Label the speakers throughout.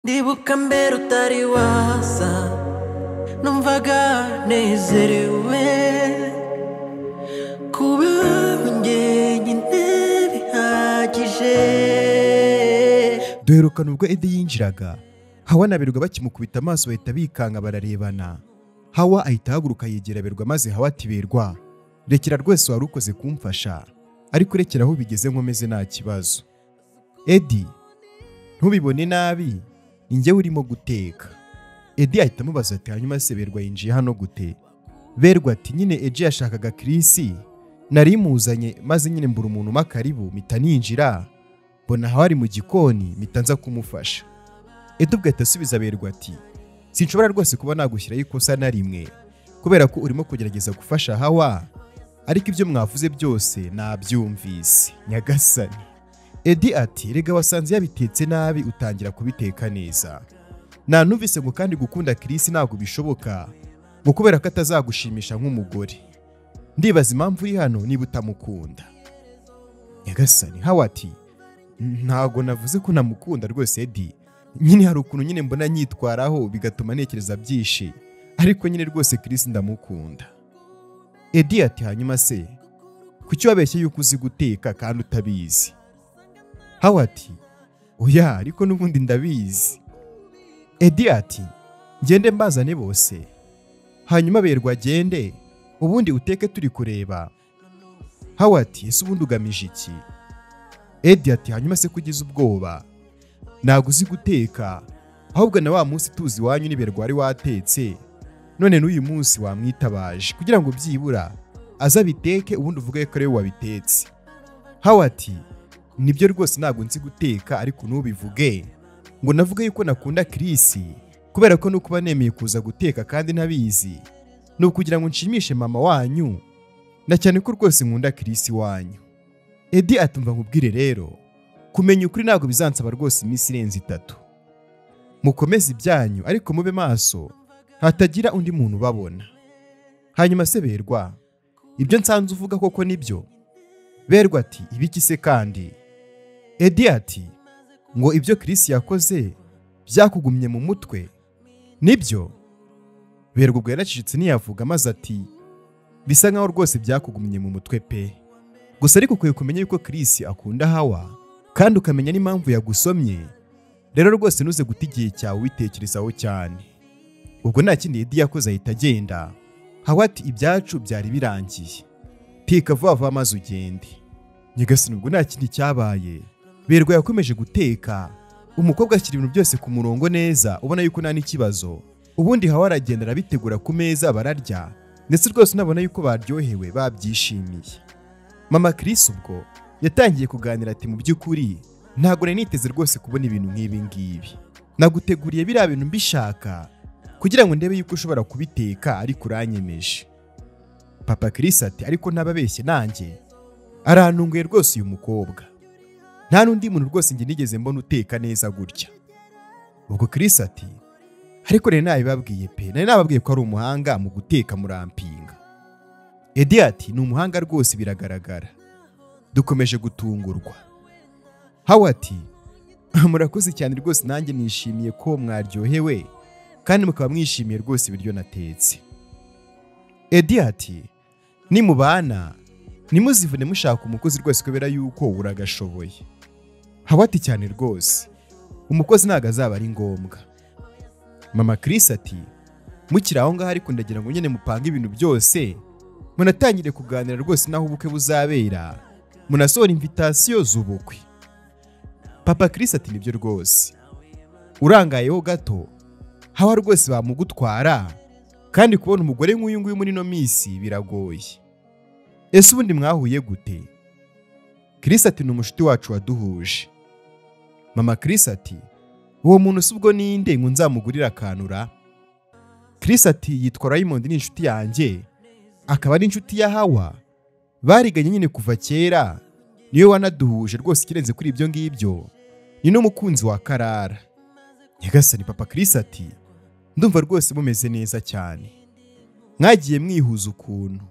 Speaker 1: Ndibuka mbere utari waza, numvaga nezerewe kuba njyenyine bihagije.
Speaker 2: Duherukana ubwo Edi yinjiraga, Hawa na Berwa bakimukubita amaso bahita bikanga bararebana. Hawa ahita ahaguruka yegera Berwa, maze Hawa ati: "Berwa, rekera rwose, wari ukoze kumfasha, ariko rekera aho bigeze nkomeze nta kibazo. Edi, ntubibone nabi, ni njyewe urimo guteka." Edi ahita amubaza ati: "Hanyuma se Berwa yinjiye hano gute?" Berwa ati: "Nyine Eji yashakaga Chris, nari muzanye, maze nyine mbura umuntu umpa karibu, mpita ninjira mbona Hawa ari mu gikoni, mpita nza kumufasha." Edi ubwo ahita asubiza Berwa ati: "Sinshobora rwose kuba nagushyiraho ikosa na rimwe kubera ko urimo kugerageza gufasha Hawa, ariko ibyo mwavuze byose nabyumvise." Nyagasani! Edi ati: "Rega wasanze yabitetse nabi utangira kubiteka neza. Nanumvise ngo kandi gukunda Chris ntabwo bishoboka, ngo kubera ko atazagushimisha nk'umugore. Ndibaza impamvu uri hano niba utamukunda." Nyagasani! Hawa ati: "Ntabwo navuze ko namukunda rwose Edi, nyine hari ukuntu nyine mbona nyitwaraho bigatuma ntekereza byinshi, ariko nyine rwose Chris ndamukunda." Edi ati: "Hanyuma se kuki wabeshye yuko uzi guteka kandi utabizi?" Hawa ati: "Oya, ariko n'ubundi ndabizi." Edi ati: "Ngende mbazane bose, hanyuma Berwa agende, ubundi uteke turi kureba." Hawa ati: "Ese ubundi ugamije iki?" Edi ati: "Hanyuma se kugize ubwoba, ntabwo uzi guteka, ahubwo na wa munsi tuzi iwanyu ni Berwa wari watetse, none n'uyu munsi wamwitabaje kugira ngo byibura aze abiteke, ubundi uvuge ko ari we wabitetse." Hawa ati: "Nibyo rwose ntabwo nzi guteka, ariko ntubivuge ngo navuge yuko nakunda Chris, kubera ko no kuba nemeye kuza guteka kandi ntabizi ni ukugira ngo nshimishe mama wanyu, na cyane ko rwose nkunda Chris wanyu." Edi atumva: "Nkubwire rero, kumenya ukuri ntabwo bizansaba rwose iminsi irenze 3. Mukomeze ibyanyu, ariko mube maso hatagira undi muntu ubabona. Hanyuma se Berwa, ibyo nsanze uvuga koko nibyo?" Berwa ati: "Ibiki se kandi?" Edi ati: "Ngo ibyo Chris yakoze byakugumye mu mutwe, nibyo?" Berwa ubwo yaracecetse ntiyavuga, maze ati: "Bisa nkaho rwose byakugumye mu mutwe pe. Gusa ariko ukwiye kumenya yuko Chris akunda Hawa, kandi ukamenya n'impamvu yagusomye. Rero rwose ntuze guta igihe cyawe ubitekerezaho cyane." Ubwo nta kindi Edi yakoze, ahita agenda. Hawa ati: "Ibyacu byari birangiye, teka vuba vuba maze ugende." Nyagasani! Ubwo nta kindi cyabaye, Berwa yakomeje guteka, umukobwa ashyira ibintu byose ku murongo neza, ubona yuko nta n'ikibazo. Ubundi Hawa aragenda arabitegura ku meza, bararya, ndetse rwose unabona yuko baryohewe, babyishimiye. Mama Chris ubwo yatangiye kuganira ati: "Mu by'ukuri ntabwo nari niteze rwose kubona ibintu nk'ibi ngibi. Naguteguriye biriya bintu mbishaka kugira ngo ndebe yuko ushobora kubiteka, ariko uranyemeje." Papa Chris ati: "Ariko ntababeshye, nanjye arantunguye rwose uyu mukobwa. Nta n'undi muntu rwose njye nigeze mbona uteka neza gutya." Ubwo Chris ati: "Ariko rero nabibabwiye pe, nari nababwiye ko ari umuhanga mu guteka, murampinga." Edi ati: "Ni umuhanga rwose, biragaragara, dukomeje gutungurwa." Hawa ati: "Murakoze cyane rwose, nanjye nishimiye ko mwaryohewe kandi mukaba mwishimiye rwose ibiryo natetse." Edi ati: "Nimubana ntimuzivune mushaka umukozi rwose, kubera yuko uragashoboye." Hawa ati: "Cyane rwose, umukozi ntabwo azaba ari ngombwa." Mama Chris ati: "Mukiri aho ngaho ariko, ndagira ngo nyine mupange ibintu byose, munatangire kuganira rwose n'aho ubukwe buzabera, munasohora invitation z'ubukwe." Papa Chris ati: "Nibyo rwose, urangayeho gato Hawa rwose bamugutwara, kandi kubona umugore nk'uyu nguyu muri ino minsi biragoye. Ese ubundi mwahuye gute?" Chris ati: "Ni umushuti wacu waduhuje." Mama Chris ati: "Uwo muntu si ubwo ninde ngo nzamugurire akanura?" Chris ati: "Yitwa Raymond, ni inshuti yanjye, akaba ari inshuti ya Hawa, bariganye nyine kuva kera, niwe wanaduhuje rwose. Ikirenze kuri ibyo ngibyo, ni n'umukunzi wa Karara." Nyagasani! Papa Chris ati: "Ndumva rwose mumeze neza cyane, mwagiye mwihuza ukuntu.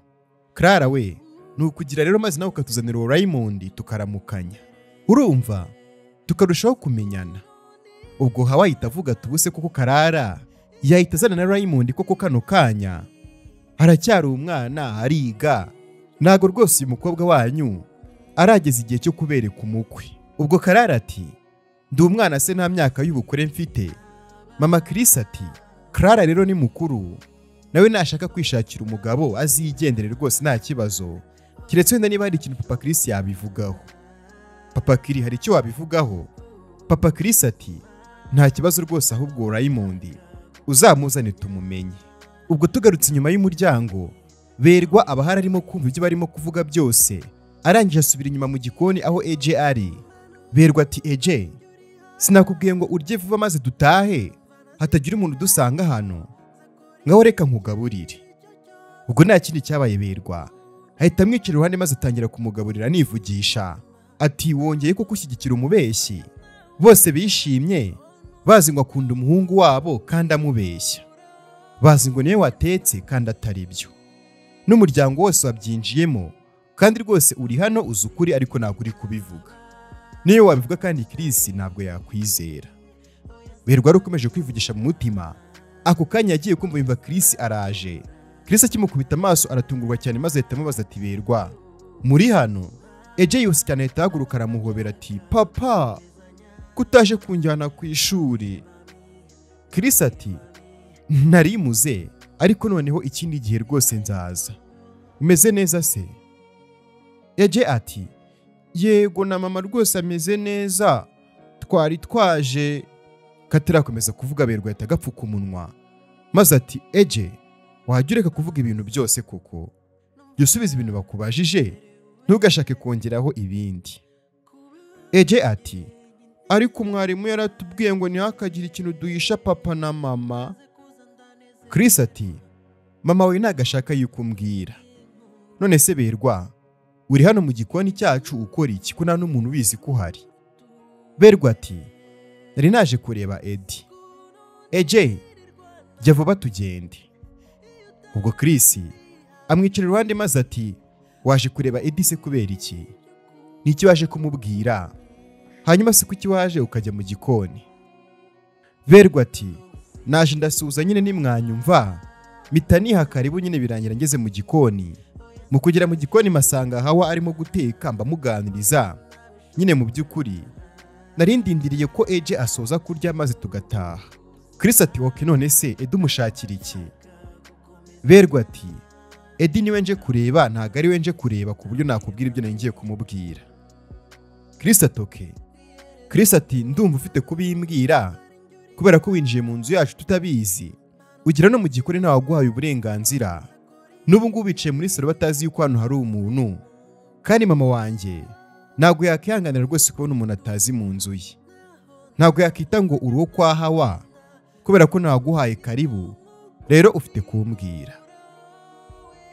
Speaker 2: Clara we, ni ukugira rero maze nawe ukatuzanira uwo Raymond tukaramukanya, urumva tukarushaho kumenyana." Ubwo Hawa ahita avuga ati ubuse koko Karara yahita azana na Raymond koko kano kanya haracyari umwana ariga, ntago rwose uyu mukobwa wanyu arageza igihe cyo kubereka umukwe. Ubwo Karara ati ndi umwana se nta myaka y'ubukure mfite. Mama Chris ati Clara rero ni mukuru, nawe nashaka kwishakira umugabo azigendere rwose nta kibazo, keretse wenda niba hari ikintu Papa Chris yabivugaho. Papa Chris hari icyo wabivugaho? Papa Chris ati nta kibazo rwose, ahubwo Raymond uzamuzane tumumenye. Ubwo tugarutse inyuma y'umuryango, Berwa abahari arimo kumva ibyo barimo kuvuga byose, arangije asubira inyuma mu gikoni aho AJ ari. Berwa ati AJ, sinakubwiye ngo urye vuba maze dutahe hatagira umuntu udusanga hano, ngaho reka nkugaburire. Ubwo nta kindi cyabaye, Berwa ahita amwicara iruhande maze atangira kumugaburira anivugisha ati wongeye ko kushyigikira umubeshyi. Bose bishimye bazi ngo akunda umuhungu wabo kandi amubeshya, bazi ngo niwe watetse kandi atari byo, n'umuryango wose wabyinjiyemo kandi rwose uri hano uzi ukuri ariko ntabwo uri kubivuga, niyo wabivuga kandi Chris ntabwo yakwizera. Berwa ukomeje kwivugisha mu mutima. Ako kanya yagiye kumva yumva Chris araje. Chris akimukubita amaso aratungurwa cyane maze ahita amubaza ati Berwa muri hano? AJ yose cyane ahita ahaguruka aramuhobera ati papa kutaje kunjyana ku ishuri. Chris ati narimuze ariko noneho ikindi gihe rwose nzaza. Umeze neza se? AJ ati yego na mama rwose ameze neza, twari twaje. Katarakomeza kuvuga Berwa ahita agapfuka umunwa maze ati AJ wajya ureka kuvuga ibintu byose koko, jya usubiza ibintu bakubajije ntugashake kongeraho ibindi. AJ ati ariko umwarimu yaratubwiye ngo ntihakagire ikintu duhisha papa na mama. Chris ati mama we nagashaka yuko umbwira. None se Berwa uri hano mu gikoni cyacu ukora iki ko nta n'umuntu ubizi ko uhari? Berwa ati nari naje kureba Eddie. AJ jya vuba tugende. Ubwo Chris amwicara iruhande maze ati waje kureba Eddie se kubera iki? Niki waje kumubwira? Hanyuma se kuki waje ukajya mu gikoni? Berwa ati naje ndasuhuza nyine nimwanyumva mpita niha karibu nyine birangira ngeze mu gikoni. Mu kugera mu gikoni masanga Hawa arimo guteka mbamuganiriza nyine, mu by'ukuri narindindiriye ko AJ asoza kurya maze tugataha. Chris ati okay none se Eddie umushakira iki? Berwa ati Eddie niwe nje kureba, ntago ari we nje kureba ku buryo nakubwira ibyo nari ngiye kumubwira. Chris ati okay. Chris ati ndumva ufite kubimbwira kubera ko winjiye mu nzu yacu tutabizi, ugira no mu gikoni ntawe waguhaye uburenganzira, n'ubu ngubu bicaye muri salo batazi yuko hano hari umuntu, kandi mama wanjye ntabwo yakihanganira rwose kubona umuntu atazi mu nzu ye, ntabwo yakita ngo uri uwo kwa Hawa kubera ko ntaguhaye karibu, rero ufite kumbwira.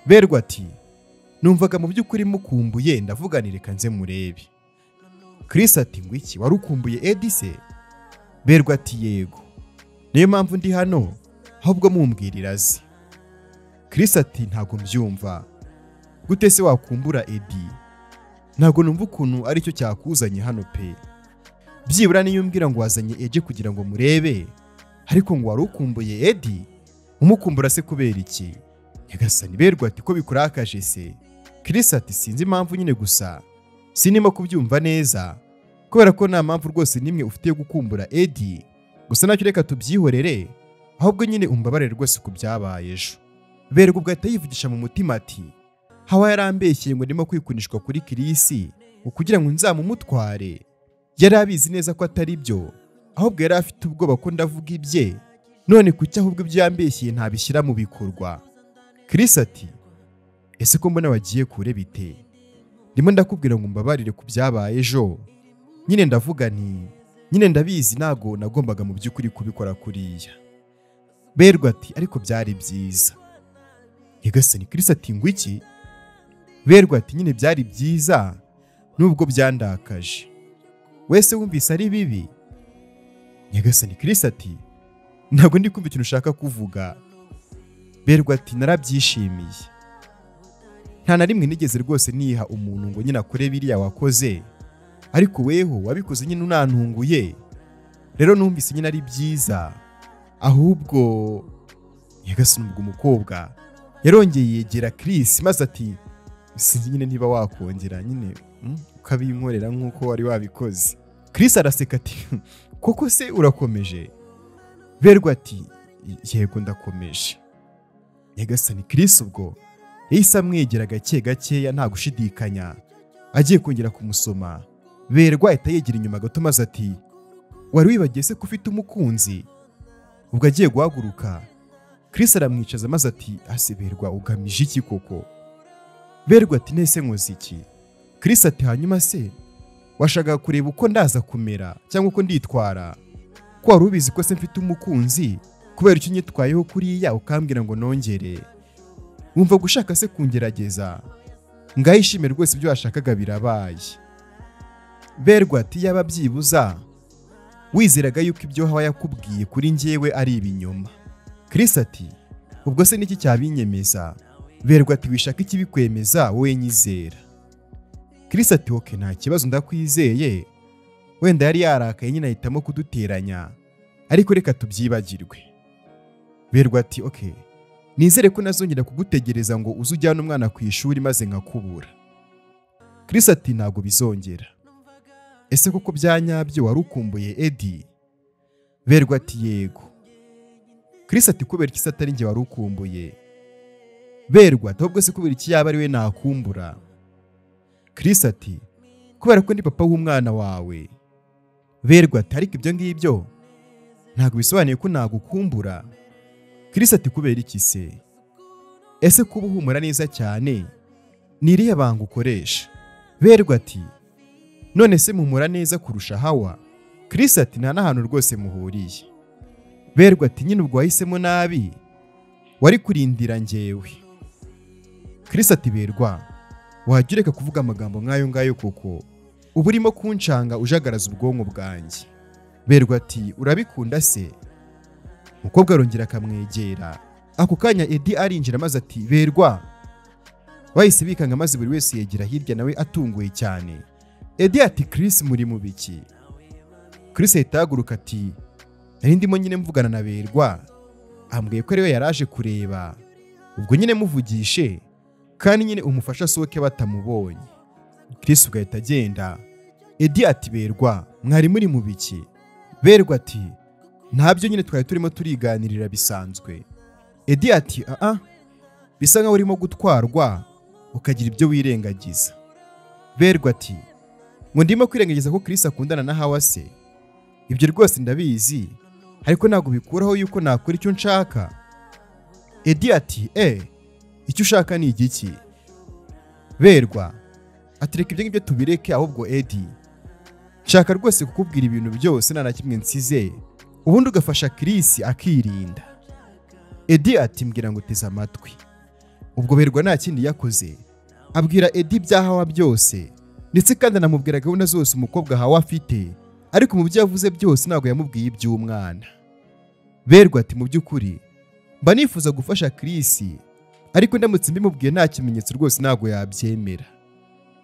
Speaker 2: Berwa ati numvaga mu by'ukuri mukumbuye ndavuga reka nze murebe. Chris ati ngo iki wari ukumbuye Eddie se? Berwa ati yego, niyo mpamvu ndi hano ahubwo mumbwirira azi. Chris ati ntabwo mbyumva, gute se wakumbura Eddie? Ntabwo numva ukuntu aricyo cyakuzanye hano pe, byibura niyo umbwira ngo wazanye Eje kugira ngo murebe, ariko ngo wari ukumbuye Eddie, umukumbura se kubera iki? Nyagasani Berwa ati ko bikurakaje se? Chris ati sinzi impamvu nyine, gusa sinimo kubyumva neza kubera ko nta mpamvu rwose nimwe ufite yo gukumbura Eddie, gusa nacyo reka tubyihorere, ahubwo nyine umbabarire rwose ku byabaye ejo. Berwa ubwo ahita yivugisha mu mutima ati Hawa yarambeshyeye ngo ndimo kwikunishwa kuri Chris kugira ngo nzamumutware, yari abizi neza ko atari byo, ahubwo yari afite ubwoba ko ndavuga ibye, none kuki ahubwo ibyo yambeshyeye ntabishyira mu bikorwa. Chris ati ese ko mbona wagiye kure bite? Ndimo ndakubwira ngo mbabarire ku byabaye ejo, nyine ndavuga nti nyine ndabizi ntago nagombaga mu by'ukuri kubikora kuriya. Berwa ati ariko byari byiza. Nyagasani Chris ati ngo iki? Berwa ati nyine byari byiza nubwo byandakaje, wese wumvise ari bibi. Nyagasani Chris ati ntabwo ndi kumva ikintu ushaka kuvuga. Berwa ati narabyishimiye, nta na rimwe nigeze rwose niha umuntu ngo nyine akore biriya wakoze, ariko weho wabikoze nyine unantunguye, Rero numvise nyine ari byiza ahubwo. Nyagasani, ubwo umukobwa yarongeye yegera Chris maze ati sinzi nyine niba wakongera nyine ukabinkorera nk'uko wari wabikoze. Chris araseka ati koko se urakomeje? Berwa ati yego ndakomeje. Nyagasani, Chris ubwo yahise amwegera gake gakeya nta gushidikanya, agiye kongera kumusoma. Berwa ahita yegera inyuma gato maze ati wari wibagiye se ko ufite umukunzi? Ubwo agiye guhaguruka, Chris aramwicaza maze ati ase Berwa ugamije iki koko? Berwa ati nese nkoze iki? Chris ati hanyuma se washakaga kureba uko ndaza kumera cyangwa uko nditwara? Ko wari ubizi ko se mfite umukunzi, kubera icyo unyitwayeho kuriya ukambwira ngo nongere? Wumva gushaka se kungerageza? Ngayishime rwose ibyo washakaga birabaye. Berwa ati yaba byibuza wizeraga yuko ibyo Hawa yakubwiye kuri njyewe ari ibinyoma. Chris ati ubwo se niki cyabinyemeza? Berwa ati wishaka ikibikwemeza wowe nyizera. Chris ati okay nta kibazo ndakwizeye, wenda yari yarakaye nyine ahitamo kuduteranya, ariko reka tubyibagirwe. Berwa ati okay nizere ko nazongera kugutegereza ngo uze ujyane umwana ku ishuri maze nkakubura. Chris ati ntago bizongera. Ese koko byanyabyo wari ukumbuye Eddie? Berwa ati yego. Chris ati kubera iki atari njye wari ukumbuye? Berwa ati ahubwo se kubera iki yaba ari we nakumbura? Chris ati kubera ko ndi papa w'umwana wawe. Berwa ati ariko ibyo ngibyo ntabwo bisobanuye ko nagukumbura. Chris ati kubera iki se? Ese kuba uhumura neza cyane ni irihe banga ukoresha? Berwa ati none se muhumura neza kurusha Hawa? Chris ati nta n'ahantu rwose muhuriye. Berwa ati nyine ubwo wahisemo nabi, wari kurindira njyewe. Chris ati Berwa wajya ureka kuvuga amagambo nk'ayo ngayo kuko uba urimo kuncanga ujagaraza ubwonko bwanjye. Berwa ati urabikunda se? Umukobwa arongera akamwegera. Ako kanya Eddie arinjira maze ati Berwa. Bahise bikanga maze buri wese yegera hirya nawe atunguye cyane. Eddie ati Chris muri mu biki? Chris ahita ahaguruka ati nari ndimo nyine mvugana na Berwa, ambwiye ko ariwe yaraje kureba, ubwo nyine muvugishe kandi nyine umufasha asohoke batamubonye. Chris ugahita agenda. Eddie ati Berwa mwari muri mu biki? Berwa ati ntabyo nyine twari turimo turiganirira bisanzwe. Eddie ati aa bisa nkaho urimo gutwarwa ukagira ibyo wirengagiza. Berwa ati ngo ndimo kwirengagiza ko Chris akundana na Hawa se? Ibyo rwose ndabizi, ariko ntabwo bikuraho yuko nakora icyo nshaka. Eddie ati icyo ushaka ni igiki? Berwa ati reka ibyo ngibyo tubireke, ahubwo Eddie nshaka rwose kukubwira ibintu byose nta na kimwe nsize, ubundi ugafasha Chris akirinda. Eddie ati mbwira ngo teze amatwi. Ubwo Berwa nta kindi yakoze, abwira Eddie ibya Hawa byose, ndetse kandi anamubwira gahunda zose umukobwa Hawa afite, ariko mu byo yavuze byose ntabwo yamubwiye iby'umwana. Berwa ati mu by'ukuri mba nifuza gufasha Chris, ariko ndamutse mbimubwiye nta kimenyetso rwose ntabwo yabyemera.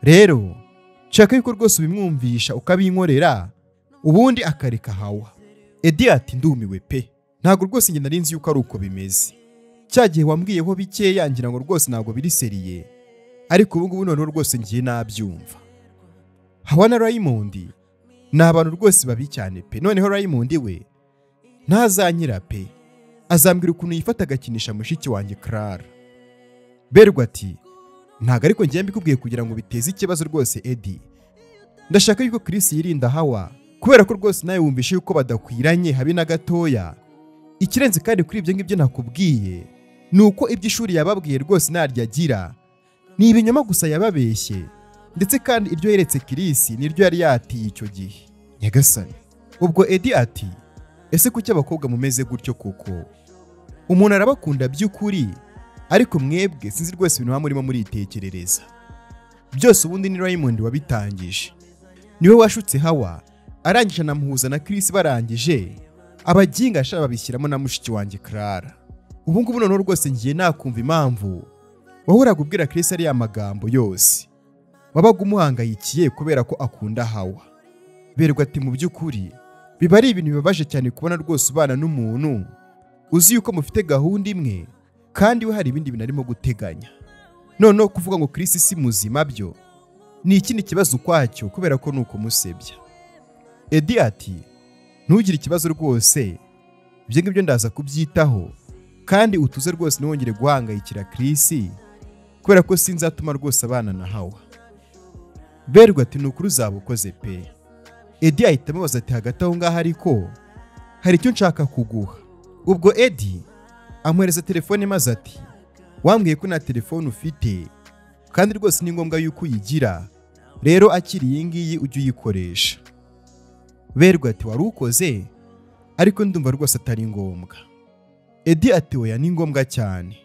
Speaker 2: Rero nshaka yuko rwose ubimwumvisha ukabinkorera, ubundi akareka Hawa. Eddie ati ndumiwe pe, ntabwo rwose njye nari nzi yuko ari uko bimeze. Cya gihe wambwiyeho bikeya ngira ngo rwose ntabwo biri seriye, ariko ubu ngubu noneho rwose ngiye nabyumva. Hawa na Raymond ni abantu rwose babi cyane pe. Noneho Raymond we ntazanyira pe, azambwira ukuntu yifata agakinisha mushiki wanjye Clara. Berwa ati ntabwo ariko ngiye mbikubwiye kugira ngo biteze ikibazo rwose Eddie. Ndashaka yuko Chris yirinda Hawa kubera ko rwose nawe wumvishe yuko badakwiranye habe na gatoya. Ikirenze kandi kuri ibyo ngibyo nakubwiye ni uko iby'ishuri yababwiye rwose ntaryo agira, ni ibinyoma gusa yababeshye, ndetse kandi iryo yeretse Chris niryo yari yatiye icyo gihe. Nyagasani. Ubwo Eddie ati ese kuki abakobwa mumeze gutyo koko? Umuntu arabakunda by'ukuri, ariko mwebwe sinzi rwose ibintu murimo muritekerereza. Byose ubundi ni Raymond wabitangije, niwe washutse Hawa arangije anamuhuza na Chris, barangije abaginga ashaka babishyiramo na mushiki wanjye Clara. Ubu ngubu noneho rwose ngiye nakumva impamvu wahoraga ubwira Chris ari amagambo yose, wabaga umuhangayikiye kubera ko akunda Hawa. Berwa ati mu by'ukuri Biba ari ibintu bibabaje cyane kubona rwose ubana n'umuntu uzi yuko mufite gahunda imwe kandi we hari ibindi bintu arimo guteganya. Noneho kuvuga ngo Chris si muzima byo ni ikindi kibazo ukwacyo, kubera ko nuko musebya. Edi ati ntugire ikibazo rwose, ibyo ngibyo ndaza kubyitaho, kandi utuze rwose ntiwongere guhangayikira Chris, kubera ko sinzatuma rwose abana na Hawa. Berwa ati nukuri uzaba ukoze pe. Edi ahita amubaza ati hagati aho ngaho ariko hari icyo nshaka kuguha. Ubwo Edi amuhereza telefone maze ati wambwiye ko nta telefone ufite kandi rwose ni ngombwa yuko uyigira, rero akiri iyi ngiyi ujye uyikoresha. Berwa ati wari ukoze ariko ndumva rwose atari ngombwa. Edi ati oya ni ngombwa cyane,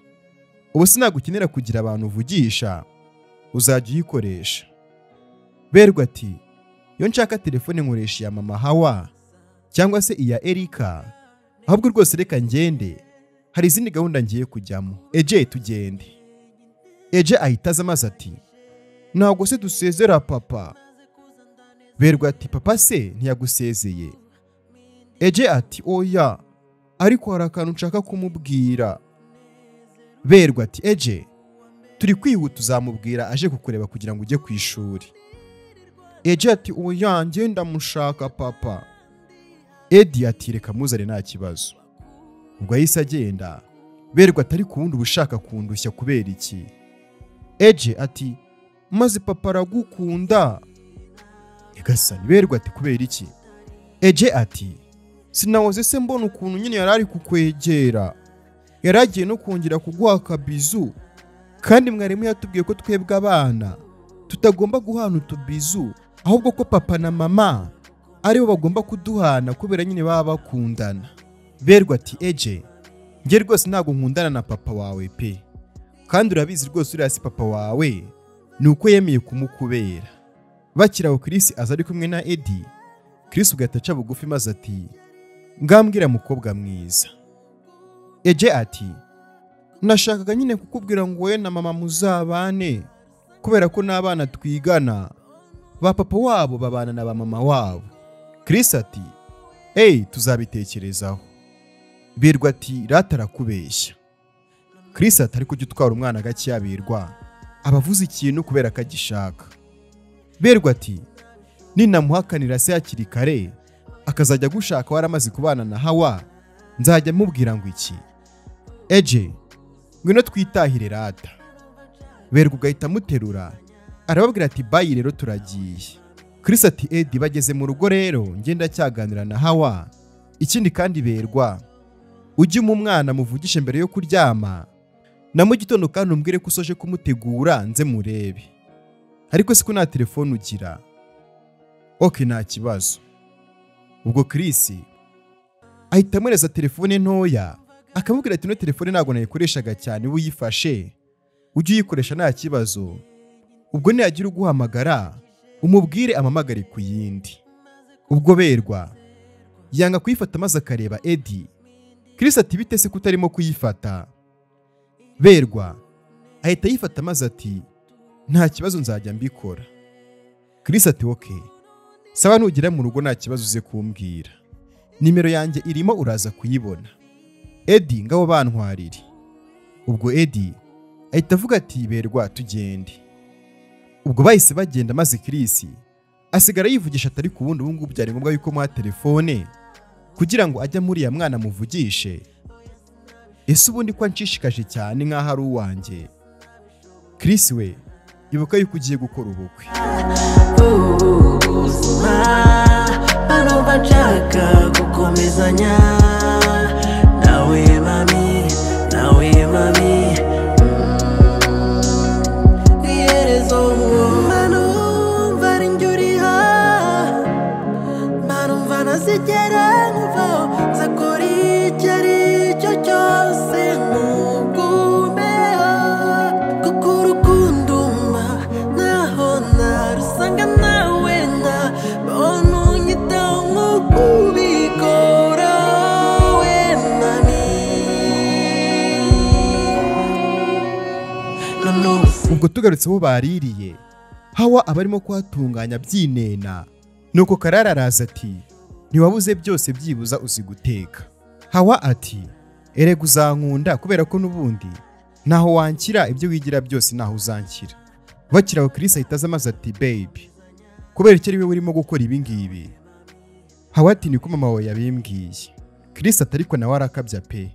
Speaker 2: ubu sinagukenera kugira abantu uvugisha, uzajya uyikoresha. Berwa ati iyo nshaka telefone nkoresha iya mama Hawa cyangwa se iya Erika, ahubwo rwose reka ngende hari izindi gahunda ngiye kujyamo, Eje tugende. Eje ahita aza maze ati ntabwo se dusezera papa. Berwa ati papa se ntiyagusezeye. Eje ati oya ariko hari akantu nshaka kumubwira. Berwa ati Eje turi kwihuta uzamubwira aje kukureba kugira ngo ujye ku ishuri. Eje ati oya njye ndamushaka papa. Edi ati reka muzane nta kibazo. Ubwo ahise agenda. Berwa atari kuwundi ubushaka kundushya kubera iki? Eje ati maze papa aragukunda. Nyagasani. Berwa ati kubera iki? Eje ati sinawoze se mbona ukuntu nyine yarari kukwegera, yaragiye no kongera kuguha akabizu, kandi mwarimu yatubwiye ko twebwe abana tutagomba guhana utubizu, ahubwo ko papa na mama aribo bagomba kuduhana kubera nyine baba bakundana. Berwa ati Eje njye rwose ntabwo nkundana na papa wawe pe, kandi urabizi rwose uriya si papa wawe, ni uko yemeye kumukubera. Bakiraho Chris aza ari kumwe na Edi. Chris ugahita aca bugufi maze ati ngambwira mukobwa mwiza. Eje ati nashakaga nyine kukubwira ngo wowe na mama muzabane, kubera ko n'abana twigana ba papa wabo babana na ba mama wabo. Chris ati hey tuzabitekerezaho. Berwa ati rata arakubeshya. Chris ati ariko ujye utwara umwana gake yabirwa abavuze ikintu kubera ko agishaka. Berwa ati ninamuhakanira se hakiri kare akazajya gushaka waramaze kubana na Hawa, nzajya mubwira ngo iki? Eje ngwino twitahire rata. Berwa ugahita amuterura arababwira ati bayi rero turagiye. Chris ati Edi bageze mu rugo rero ngenda cyaganira na Hawa. Ikindi kandi Berwa ujye mu mwana muvugishe mbere yo kuryama, na mu gitondo kandi umbwire ko usoje kumutegura nze murebe, ariko siko nta telefone ugira. Okay nta kibazo. Ubwo Chris ahita amwereza telefone ntoya akamubwira ati no telefone ntabwo nayikoreshaga cyane, uyifashe ujye uyikoresha nta kibazo, ubwo niyagira uguhamagara umubwire amamagare ku yindi. Ubwo Berwa yanga kuyifata maze akareba Edi. Chris ati bite se kutarimo kuyifata? Berwa ahita yifata maze ati nta kibazo nzajya mbikora. Chris ati okay sawa nugera mu rugo nta kibazo uze kumbwira, nimero yanjye irimo uraza kuyibona. Edi ngabo bantwarire. Ubwo Edi ahita avuga ati Berwa tugende. Ubwo bahise bagenda maze Chris asigara yivugisha atari ku wundi, ubu ngubu byari ngombwa yuko muha telefone kugira ngo ajye muri ya mwana muvugishe. Ese ubundi ko anshishikaje cyane nkaho ari uwanjye? Chris we ibuka yuko ugiye gukora ubukwe.
Speaker 1: Ubuzima numva nshaka gukomezanya nawe mami, nawe mami, iherezo numva ari njye uriha, numva ntazigera nkuvaho, nzakora icyo ari cyo cyose ntugumeho, kuko urukundo ntaho narusanga nawe ntabona unyitaho nk'uko ubikora we mami.
Speaker 2: Ubwo tugarutse bo baririye, Hawa abarimo kuhatunganya byinena, nuko Karara araza ati Ntiwabuze byose, byibuza uzi guteka. Hawa ati erega uzankunda kubera ko n'ubundi ntaho wankira, ibyo wigira byose ntaho uzankira. Bakiraho Chris ahita aza maze ati baby, kubera icyo ari we urimo gukora ibi ngibi? Hawa ati niko mama wawe yabimbwiye. Chris ati ariko nawe arakabya pe,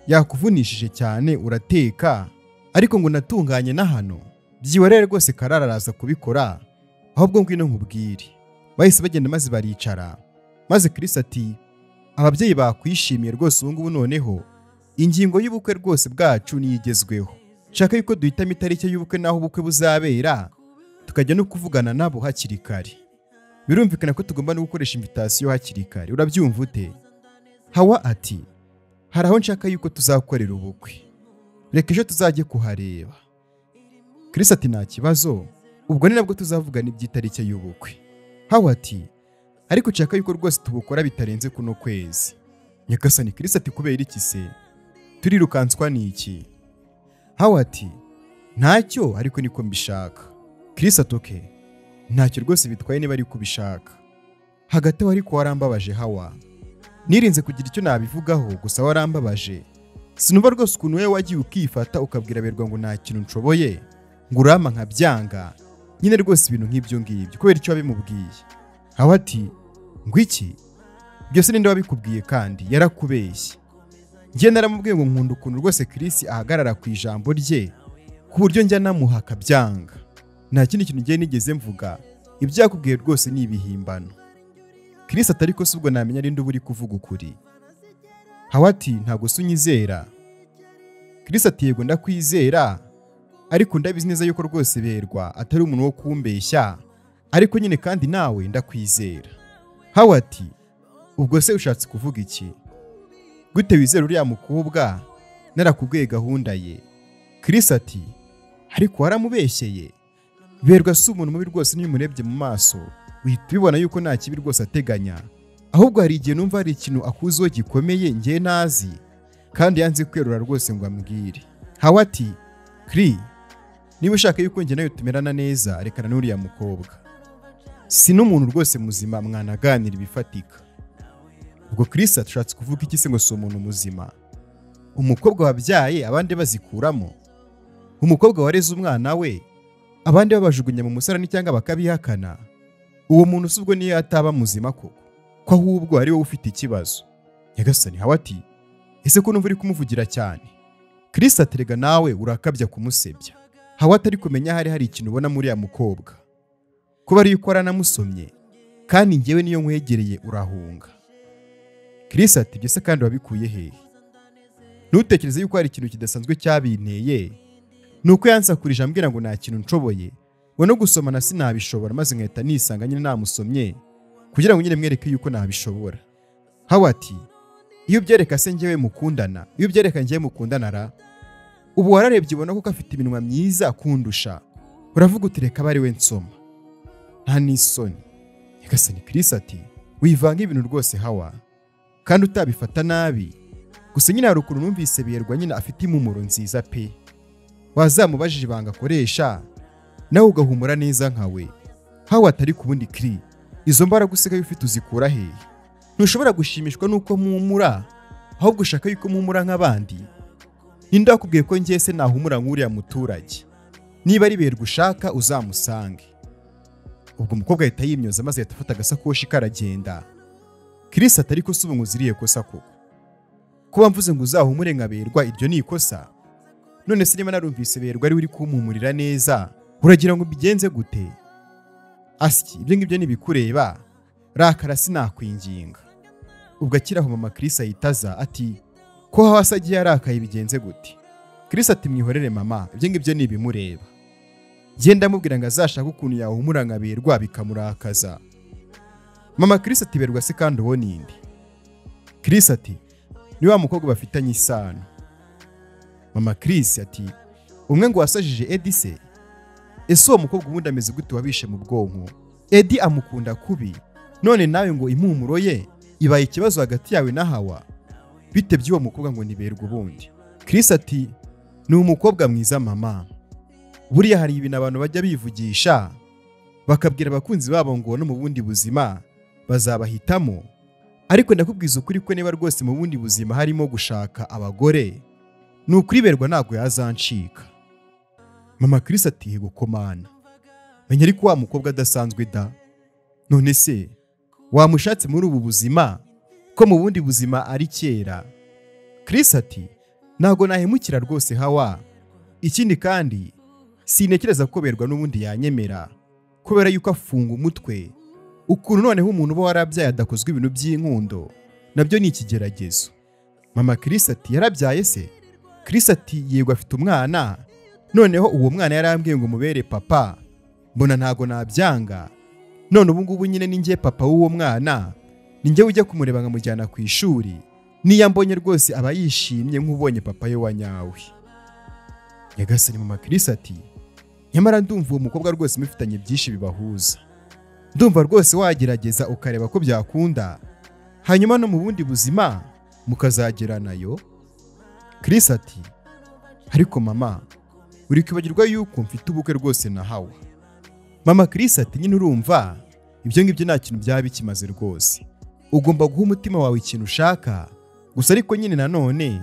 Speaker 2: yakuvunishije cyane urateka, ariko ngo natunganye na hano byihorere rwose, Karara araza kubikora, ahubwo ngwino nkubwire. Bahise bagenda maze baricara, maze Chris ati ababyeyi bakwishimiye rwose ubu ngubu, noneho ingingo y'ubukwe rwose bwacu niyo igezweho. Nshaka yuko duhitamo itariki y'ubukwe n'aho ubukwe buzabera, tukajya no kuvugana nabo hakiri kare. Birumvikana ko tugomba no gukoresha invitation hakiri kare, urabyumva ute? Hawa ati hari aho nshaka yuko tuzakorera ubukwe, reka ejo tuzajye kuhareba. Chris ati nta kibazo, ubwo ni nabwo tuzavugana iby'itariki y'ubukwe. Hawa ati ariko nshaka yuko rwose tubukora bitarenze kuno kwezi. Nyagasani Chris ati kubera iki se? Turirukanswa n'iki? Hawa ati ntacyo, ariko niko mbishaka. Chris ati okay, ntacyo rwose bitwaye niba ari kubishaka. Hagati aho ariko warambabaje Hawa, nirinze kugira icyo nabivugaho, gusa warambabaje. Sinumva rwose ukuntu wowe wagiye ukifata ukabwira Berwa ngo nta kintu nshoboye, ngo urama nkabyanga nyine rwose ibintu nk'ibyo ngibyo, kubera icyo wabimubwiye. Hawa ati ngo iki? Byose ninde wabikubwiye kandi yarakubeshye. Njye naramubwiye ngo nkunda ukuntu rwose Chris ahagarara ku ijambo rye, ku buryo njya namuha akabyanga. Nta kindi kintu ngiye nigeze mvuga, ibyo yakubwiye rwose ni ibihimbano. Chris ati ariko si ubwo namenya ari nde uri kuvuga ukuri? Hawa ati ntabwo se unyizera? Chris ati yego ndakwizera, ariko ndabizi neza yuko rwose Berwa atari umuntu wo kumbeshya, ariko nyine kandi nawe ndakwizera. Hawa ati ubwo se ushatse kuvuga iki? Gute wizera uriya mukobwa narakubwiye gahunda ye? Chris ati ariko waramubeshyeye. Berwa si umuntu mubi rwose, niyo umurebye mu maso uhita ubibona yuko nta kibi rwose ateganya, ahubwo hari igihe numva hari ikintu akuziho gikomeye njye nazi, kandi yanze kwerura rwose ngo ambwire. Hawa ati Chris, niba ushaka yuko njye nawe tumerana neza, rekana n'uriya mukobwa, si n'umuntu rwose muzima mwanaganira ibifatika. Ubwo Chris atashatse kuvuga iki se ngo si umuntu muzima? Umukobwa wabyaye abandi bazikuramo, umukobwa wareze umwana we abandi babajugunya mu musarani cyangwa bakabihakana, uwo muntu si ubwo niyo ataba muzima koko, ko ahubwo ari wowe ufite ikibazo. Nyagasani Hawa ati ese ko numva uri kumuvugira cyane? Chris aterega nawe urakabya kumusebya. Hawa atari kumenya hari ikintu ubona muri ya mukobwa, kuba ari yuko aranamusomye, kandi njyewe niyo nkwegereye urahunga. Chris ati ibyo se kandi wabikuye hehe? Ntutekereze yuko hari ikintu kidasanzwe cyabinteye, nuko yansakurije ambwira ngo nta kintu nshoboye, ngo no gusomana sinabishobora, maze nkahita nisanga nyine namusomye kugira ngo nyine mwereke yuko nabishobora. Hawa ati iyo ubyereka se njyewe mukundana, iyo ubyereka njyewe mukundana ra, ubu wararebye ubona ko afite iminwa myiza kundusha, uravuga uti reka bari we nsoma, nta n'isoni. Nyagasani Chris ati wivanga ibintu rwose Hawa, kandi utabifata nabi, gusa nyine hari ukuntu numvise Berwa nyine afite impumuro nziza pe, wazamubajije ibanga akoresha nawe ugahumura neza nkawe. Hawa atari kubundi Chris, izo mbaraga usigaye ufite uzikura hehe? Ntushobora gushimishwa nuko mpumura, ahubwo ushaka yuko mpumura nk'abandi. Ninde wakubwiye ko njye se nahumura nk'uriya muturage? Niba ari Berwa ushaka uzamusange. Ubwo umukobwa ahita yimyoza maze ahita afata agasakoshi karagenda. Chris ati ariko si ubu nguziriye kosa koko? Kuba mvuze ngo uzahumure nka Berwa iryo ni ikosa? None se niba narumvise Berwa ari uri kumpumurira neza, uragira ngo mbigenze gute? Asyi ibyo ngibyo nibikureba, rakara sinakwinginga. Ubwo akiraho mama Chris ahitaza ati ko Hawa se agiye arakaye bigenze gute? Chris ati mwihorere mama, ibyo ngibyo nibimureba. Genda mubwira ngo azashaka ukuntu yahumura nka Berwa bikamurakaza. Mama Chris ati Berwa se kandi uwo ninde? Chris ati ni wa mukobwa bafitanye isano. Mama Chris ati umwe ngo wasajije Eddie se? Ese uwo mukobwa ubundi ameze gute wabishe mu bwonko? Eddie amukunda kubi, none nawe ngo impumuro ye ibaye ikibazo hagati yawe na Hawa, bite by'uwo mukobwa ngo niberwe ubundi? Chris ati ni umukobwa mwiza mama, buriya hari ibintu abantu bajya bivugisha bakabwira abakunzi babo ngo no mu bundi buzima bazabahitamo, Ariko ndakubwiza ukuri ko niba rwose mu bundi buzima harimo gushaka abagore, ni ukuri Berwa ntabwo yazancika. Mama Chris ati yego komana, menya ariko wa mukobwa adasanzwe da. None se wamushatse muri ubu buzima ko mu bundi buzima ari kera? Chris ati ntago nahemukira rwose Hawa. Ikindi kandi sintekereza ko Berwa n'ubundi yanyemera kubera yuko afunga umutwe. Ukuntu noneho umuntu uba warabyaye adakozwe ibintu by'inkundo nabyo ni ikigeragezo. Mama Chris ati yarabyaye se? Chris ati yego afite umwana, noneho uwo mwana yarambwiye ngo mubere papa, mbona ntago nabyanga. None ubu ngubu nyine ni njye papa w'uwo mwana, ni njye ujya kumureba nkamujyana ku ishuri, niyo ambonye rwose aba yishimye nk'ubonye papa we wa nyawe. Nyagasani mama Chris ati nyamara ndumva uwo mukobwa rwose mufitanye byinshi bibahuza, ndumva rwose wagerageza ukareba ko byakunda, hanyuma no mu bundi buzima mukazageranayo. Chris ati ariko mama uri kwibagirwa yuko mfite ubukwe rwose na Hawa. Mama Chris ati nyine urumva ibyo ngibyo nta kintu byaba bikimaze rwose, ugomba guha umutima wawe ikintu ushaka gusa. Ariko nyine nanone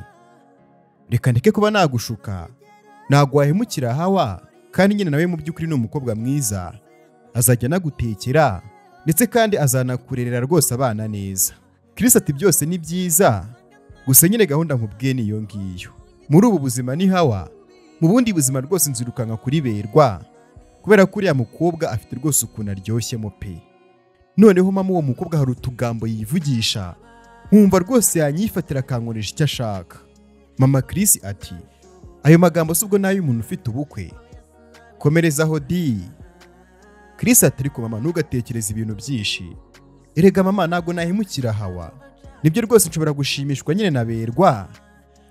Speaker 2: reka ndeke kuba nagushuka, ntabwo wahemukira Hawa, kandi nyine nawe mu by'ukuri ni umukobwa mwiza, azajya anagutekera ndetse kandi azanakurerera rwose abana neza. Chris ati byose ni byiza gusa nyine gahunda nkubwiye niyo ngiyo. Muri ubu buzima ni Hawa, mu bundi buzima rwose nzirukanka kuri Berwa kubera ko uriya mukobwa afite rwose ukuntu aryoshye pe. Noneho mama uwo mukobwa hari utugambo yivugisha nkumva rwose yanyifatira akankoresha icyo ashaka. Mama Chris ati ayo magambo si ubwo nayo umuntu ufite ubukwe, komerezaho di. Chris ati ariko mama ntugatekereze ibintu byinshi, erega mama ntabwo nahemukira Hawa, nibyo rwose nshobora gushimishwa nyine na Berwa,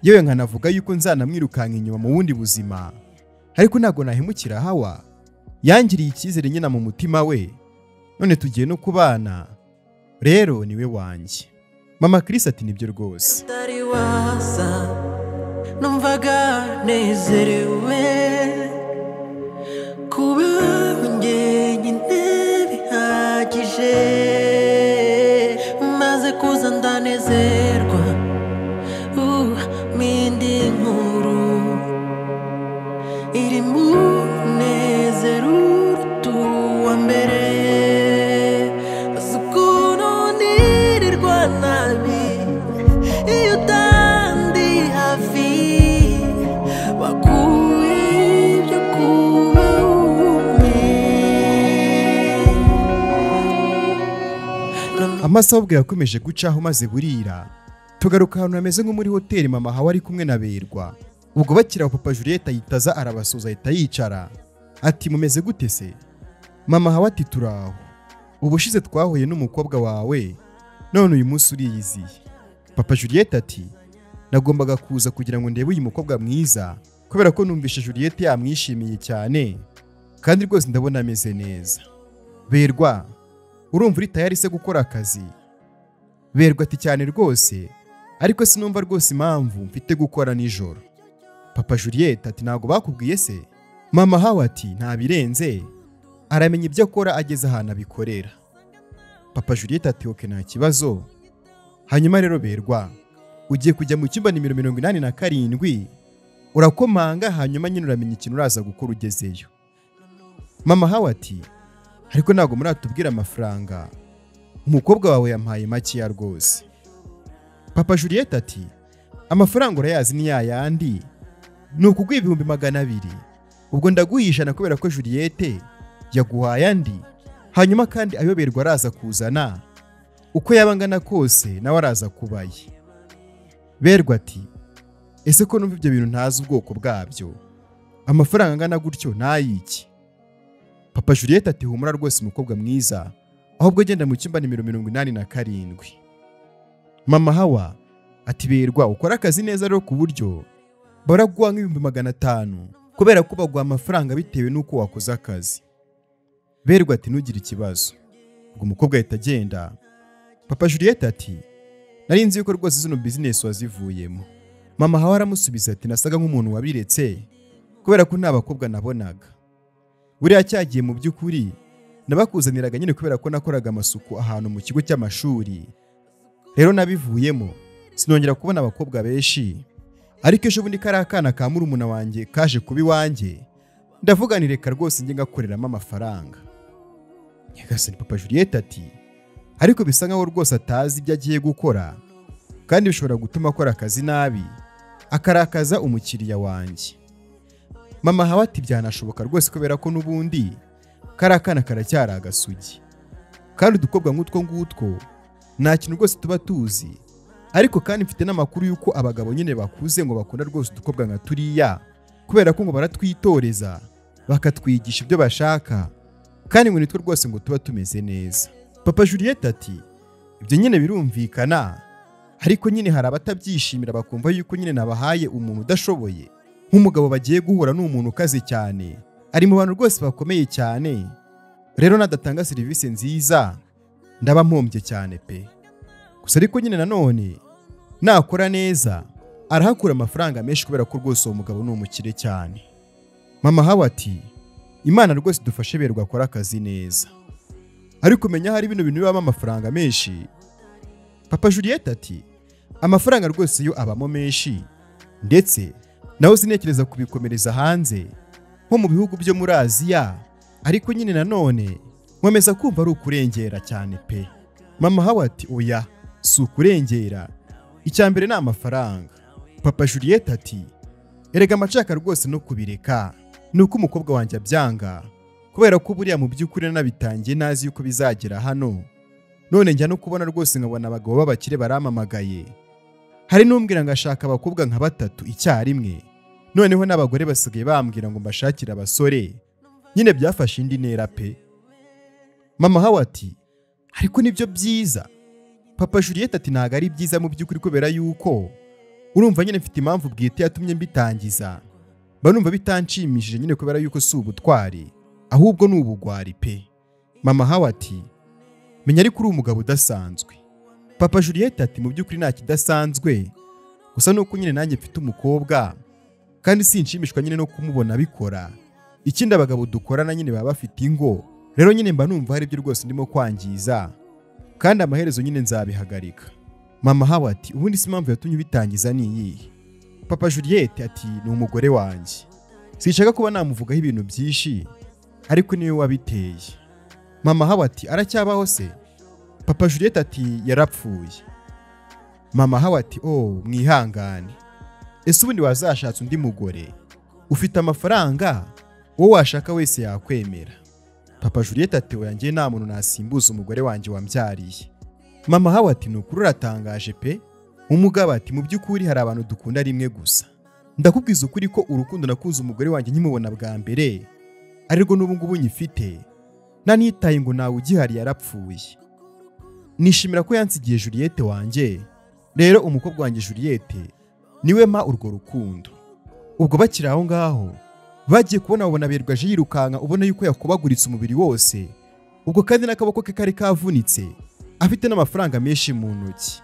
Speaker 2: yewe nkanavuga yuko nzanamwirukanka inyuma mu bundi buzima, ariko ntabwo nahemukira Hawa, yangiriye icyizere nyine mu mutima we, none tugiye no kubana, rero niwe wanjye. Mama Chris ati nibyo rwose.
Speaker 1: Numvaga nezerewe kuba njyenyine bihagije, maze kuza ndanezerwa mindi nkuru iri munezero uruta mbere, ukuntu nirirwa nabi iyo utandi hafi, wakuye ibyo kuba umwe.
Speaker 2: Amasaha ubwo yakomeje gucaho maze burira, tugaruka ahantu hameze nko muri hoteli. Mama Hawa ari kumwe na Berwa. Ubwo bakira papa Juliet ayitaza arabasuza ahita yicara ati mumeze gute se? Mama Hawa ati turaho, ubushize twahuye n'umukobwa wawe none uyu munsi uriyiziye. Papa Juliet ati nagombaga kuza kugira ngo ndebe uyu mukobwa mwiza kubera ko numvishe Juliet yamwishimiye cyane kandi rwose ndabona ameze neza. Berwa urumva uri tayari se gukora akazi? Berwa ati cyane rwose, ariko sinumva rwose impamvu mfite gukora nijoro. Papa Juliet ati ntabwo bakubwiye se? Mama Hawa ati ntabirenze, aramenya ibyo akora ageze ahantu abikorera. Papa Juliet ati okay nta kibazo. Hanyuma rero Berwa ugiye kujya mu cyumba nimero 87 urakomanga, hanyuma nyine uramenya ikintu uraza gukora ugezeyo. Mama Hawa ati ariko ntabwo muratubwira amafaranga, umukobwa wawe yampaye makeya rwose. Papa Juliet ati amafaranga urayazi ni yayandi, ni ukuguha 200,000, ubwo ndaguha 100 kubera ko Juliet yaguhaye andi, hanyuma kandi ayoberwa araza kuzana uko yaba angana kose nawe araza kubaye. Berwa ati ese ko numva ibyo bintu ntazi ubwoko bwabyo, amafaranga angana gutyo nayiki? Papa Juliet ati humura rwose umukobwa mwiza, ahubwo genda mu cyumba nimero 87. Mama Hawa ati Berwa ukora akazi neza rero ku buryo baraguha nk'ibihumbi 500 kubera ko baguha amafaranga bitewe n'uko wakoze akazi. Berwa ati ntugire ikibazo. Ubwo umukobwa ahita agenda. Papa Juliet ati nari nzi yuko rwose zino business wazivuyemo. Mama Hawa aramusubiza ati nasaga nk'umuntu wabiretse kubera ko nta bakobwa nabonaga. Buriya cyagiye mu by'ukuri nabakuzaniraga nyine kubera ko nakoraga amasuku ahantu mu kigo cy'amashuri. Rero nabivuyemo sinongera kubona abakobwa benshi, ariko ejo bundi kari akana ka murumuna wanjye kaje kuba iwanjye, ndavuga nti reka rwose njye ngakoreramo amafaranga. Nyagasani Papa Juliet ati ariko bisa nkaho rwose atazi ibyo agiye gukora, kandi bishobora gutuma akora akazi nabi akarakaza umukiriya wanjye. Mama Hawa ati byanashoboka rwose kubera ko n'ubundi kari akana karacyari agasugi, kandi udukobwa nk'utwo ngutwo nta kintu rwose tuba tuzi. Ariko kandi mfite n'amakuru y'uko abagabo nyine bakuze ngo bakunda rwose udukobwa nka turiya, kubera ko ngo baratwitoreza bakatwigisha ibyo bashaka, kandi ngo nitwe rwose ngo tuba tumeze neza. Papa Juliet ati ibyo nyine birumvikana, ariko nyine hari abatabyishimira bakumva yuko nyine nabahaye umuntu udashoboye. Nk'umugabo bagiye guhura n'umuntu ukaze cyane, ari mu bantu rwose bakomeye cyane, rero nadatanga serivisi nziza ndaba mpombye cyane pe. Gusa ariko nyine nanone nakora neza arahakura amafaranga menshi kubera ko rwose uwo mugabo ni umukire cyane. Mama Hawa ati Imana rwose dufashe Berwa akora akazi neza, ariko menya hari bino bintu bibamo amafaranga menshi. Papa Juliet ati amafaranga rwose yo abamo menshi, ndetse naho sinekereza kubikomereza hanze nko mu bihugu byo muri Aziya, ariko nyine nanone nkomeza kumva ari ukurengera cyane pe. Mama Hawa ati oya si ukurengera, icya mbere ni amafaranga. Papa Juliet ati erega amacaka rwose no kubireka ni uko umukobwa wanjye abyanga, kubera ko buriya mu by'ukuri nabitangiye nazi yuko bizagera hano, none njya no kubona rwose nkabona abagabo b'abakire baramamagaye, hari n'umbwira ngo ashaka abakobwa nka batatu icyarimwe, noneho n'abagore basigaye bambwira ngo mbashakire abasore, nyine byafashe indi ntera pe. Mama Hawa ati ariko nibyo byiza. Papa Juliet ati ntago ari byiza mu by'ukuri kubera yuko urumva nyine mfite impamvu bwite yatumye mbitangiza, mba numva bitanshimishije nyine kubera yuko si ubutwari ahubwo ni ubugwari pe. Mama Hawa ati menya ariko uri umugabo udasanzwe. Papa Juliet ati mu by'ukuri nta kidasanzwe, gusa nuko nyine nanjye mfite umukobwa kandi sinshimishwa nyine no kumubona abikora. Ikindi abagabo dukorana nyine baba bafite ingo, rero nyine mba numva hari ibyo rwose ndimo kwangiza, kandi amaherezo nyine nzabihagarika. Mama Hawa ati ubundi si impamvu yatumye ubitangiza ni iyihe? Papa Juliet ati ni umugore wanjye, sinshaka kuba namuvugaho ibintu byinshi, ariko niwe wabiteye. Mama Hawa ati aracyabaho se? Papa Juliet ati yarapfuye. Mama Hawa ati oh mwihangane, ese ubundi wazashatse undi mugore ufite amafaranga, uwo washaka wese yakwemera. Papa Juliet ati oya njye nta muntu nasimbuza umugore wanjye wambyariye. Mama Hawa ati nukuri uratangaje pe. Umugabo ati mu by'ukuri hari abantu dukunda rimwe gusa, ndakubwiza ukuri ko urukundo nakunze umugore wanjye nkimubona bwa mbere arirwo n'ubu ngubu nyifite, nanitaye ngo nawe ugihari yarapfuye. Nishimira ko yansigiye Juliet wanjye, rero umukobwa wanjye Juliet niwe mpa urwo rukundo. Ubwo bakiri aho ngaho bagiye kubona babona Berwa aje yirukanka, ubona yuko yakubaguritse umubiri wose, ubwo kandi n'akaboko ke kari kavunitse, afite n'amafaranga menshi mu ntoki.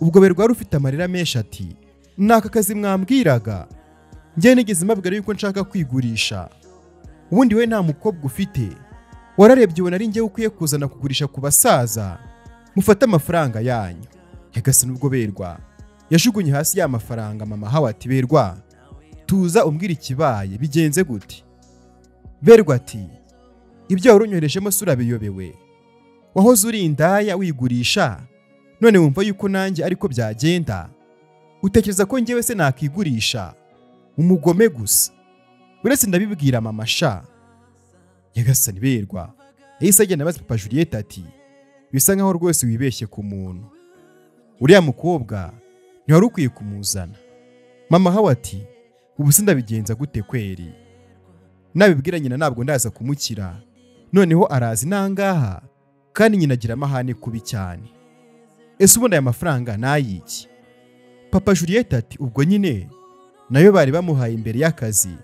Speaker 2: Ubwo Berwa wari ufite amarira menshi ati naka kazi mwambwiraga, njye nigeze mbabwira yuko nshaka kwigurisha, ubundi we nta mukobwa ufite, wararebye ubona ari njye ukwiye kuzana kugurisha ku basaza, mufate amafaranga yanyu. Nyagasani ubwo Berwa yajugunye hasi ya mafaranga. Mama Hawa ati Berwa tuza umbwira ikibaye bigenze gute? Berwa ati ibyo wari unyoherejemo se urabiyobewe, wahoze uri indaya wigurisha, none wumva yuko nanjye ariko byagenda, utekereza ko njyewe se nakigurisha? Umugome gusa, uretse ndabibwira mama sha. Nyagasani Berwa yahise agenda abaza Papa Juliet ati bisa nkaho rwose wibeshye ku muntu, uriya mukobwa ntiwari ukwiye kumuzana. Mama Hawa ati ubu se ndabigenza gute kweri? Nabibwira nyina ntabwo ndaza kumukira, noneho arazi nangaha kandi nyina agira amahane kubi cyane, ese ubundi aya mafaranga nayiki? Papa Juliet ati ubwo nyine nayo bari bamuhaye imbere y'akazi,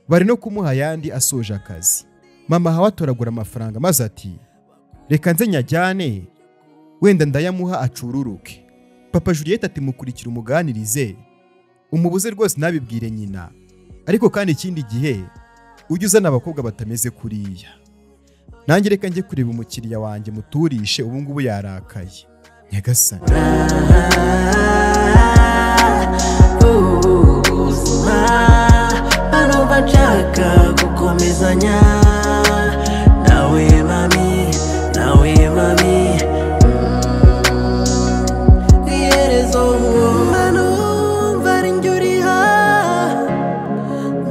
Speaker 2: bari no kumuha ayandi asoje akazi. Mama Hawa atoragura amafaranga maze ati reka nze nyajyane wenda ndayamuha acururuke. Papa Juliet ati mukurikira umuganirize, umubuze rwose nabibwire nyina, ariko kandi ikindi gihe ujye uzana abakobwa batameze kuriya. Nanjye reka njye kureba umukiriya wanjye muturishe, ubu ngubu yarakaye. Nyagasani,
Speaker 1: Ubuzima numva nshaka gukomezanya nawe mami, nawe mami. Iherezo manumva ari njye uriha,